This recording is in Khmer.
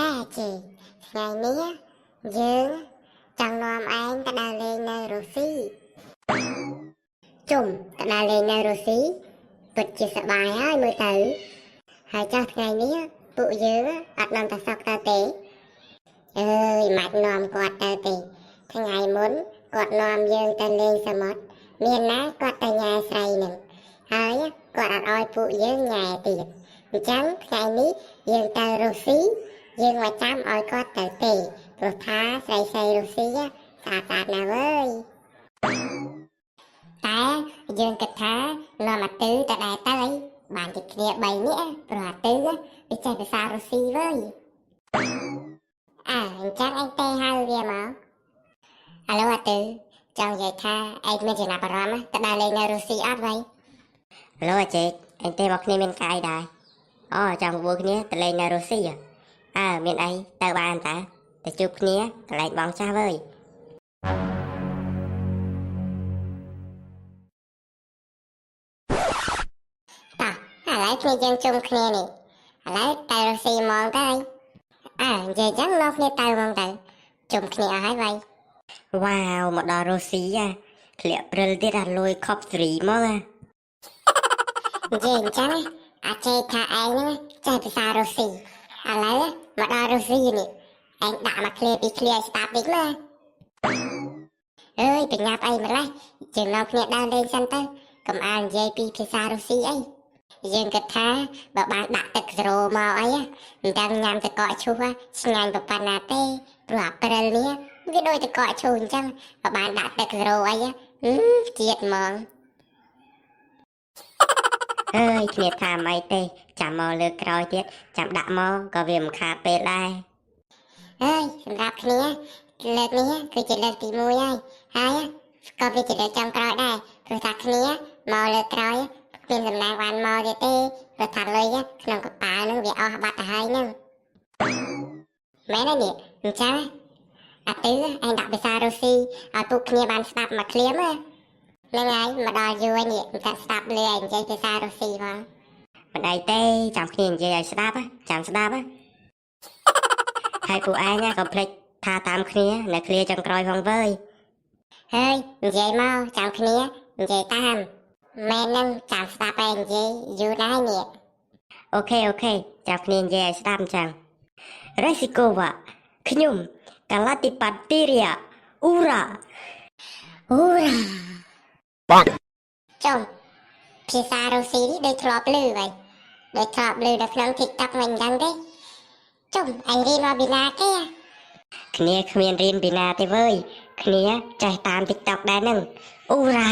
ណែជេថ្ងៃនេះយើងចង់នាំឯងទៅដើរលេងនៅរុស្ស៊ីជុំទៅដើរលេងនៅរុស្ស៊ីពិតជាសប្បាយហើយមើលទៅហើយចាស់ថ្ងៃនេះពួកយើងអត់នាំតាសុកទៅទេអើយមិននាំគាត់ទៅទេថ្ងៃមុនគាត់នាំយើងទៅលេងសមុទ្រមានណាគាត់ទៅញ៉ែស្រីនឹងហើយគាត់អត់ឲ្យពួកយើងញ៉ែទៀតអញ្ចឹងថ្ងៃនេះយើងទៅរុស្ស៊ីយើងមកចាំឲ្យគាត់ទៅទេព្រោះថាស្រីស្រីរុស្ស៊ីស្អាតស្អាតណាស់វើយតែយើងគិតថានាំអាទិទៅដែរទៅអីបានជាគ្នា3នាក់ព្រោះអាទិវាចេះភាសារុស្ស៊ីវើយអើអញ្ចឹងឯងទេហៅវាមកអាឡូអាទិចង់និយាយថាឯងមានចំណាប់អារម្មណ៍ទៅដើរលេងនៅរុស្ស៊ីអត់វ៉ៃ ឡូអាចេកអញទេមកគ្នាមានកាយដែរអូចង់បបួលគ្នាទៅលេងនៅរុស្ស៊ីអើមានអីទៅបានតាទៅជួបគ្នាកន្លែងបងចាស់វើយ តោះឥឡូវគ្នាយើងជុំគ្នានេះឥឡូវទៅរុស្ស៊ីហ្មងទៅអើនិយាយចឹងនាំគ្នាទៅហ្មងទៅជុំគ្នាអស់ហើយវ៉ៃ វ៉ាវមកដល់រុស្ស៊ីអាធ្លាក់ព្រិលទៀតអាលួយខប់សេរីមកអា និយាយអញ្ចឹងអាចេថាឯងហ្នឹងចេះភាសារុស្ស៊ីឥឡូវមកដល់រុស្ស៊ីនេះឯងដាក់មកឃ្លាពីរឃ្លាឲ្យស្ដាប់តិចមើលអើយបញ្ញាប់អីម្លេះយើងនាំគ្នាដើរលេងសិនទៅកុំអាលនិយាយពីភាសារុស្ស៊ីអីយើងគិតថាបើបានដាក់ទឹកសេរ៉ូមកអីមិនដឹងញ៉ាំទឹកកកឈូសឆ្ងាញ់ប៉ុណ្ណាទេព្រោះអាព្រិលនេះវាដូចទឹកកកឈូសអញ្ចឹងបើបានដាក់ទឹកសេរ៉ូអីជាតិហ្មង អើយគ្នាថាមិនអីទេចាំមកលើកក្រោយទៀតចាំដាក់មកក៏វាមិនខាតពេលដែរ អើយសម្រាប់គ្នាលើកនេះគឺជាលើកទី1ហើយហើយក៏វាជាលើកចុងក្រោយដែរព្រោះថាគ្នាមកលើកក្រោយគ្មានសំណាងបានមកទៀតទេព្រោះថាលុយក្នុងកប៉ាល់ហ្នឹងវាអស់បាត់ទៅហើយហ្នឹងមែនទេនេះអញ្ចឹងអាទិឯងដាក់ភាសារុស្ស៊ីឲ្យពួកគ្នាបានស្ដាប់មកឃ្លាមហ្នឹងហើយមកដល់យូរហើយនេះមិនតែស្ដាប់លឺឯងនិយាយភាសារុស្ស៊ីផង មិនអីទេចាំគ្នានិយាយឲ្យស្ដាប់ចាំស្ដាប់ហើយពួកឯងកុំភ្លេចថាតាមគ្នានៅឃ្លាចុងក្រោយផងវើយ ហើយនិយាយមកចាំគ្នានិយាយតាមមែនហ្នឹងចាំស្ដាប់ឯងនិយាយយូរដែរនេះ OK OK ចាំគ្នានិយាយឲ្យស្ដាប់អញ្ចឹងរេស៊ីកូវ៉ាខ្ញុំកាឡាទីប៉ាទីរីយ៉ាអ៊ូរ៉ា អ៊ូរ៉ា បាក់ ចុំភាសារុស្ស៊ីនេះដូចធ្លាប់ឮហើយដូចធ្លាប់ឮនៅក្នុង TikTok មិនអញ្ចឹងទេចុំឯងរៀនមកពីណាគេ គ្នាគ្មានរៀនពីណាទេវើយគ្នាចេះតាម TikTok ដែរហ្នឹងអ៊ូរ៉ា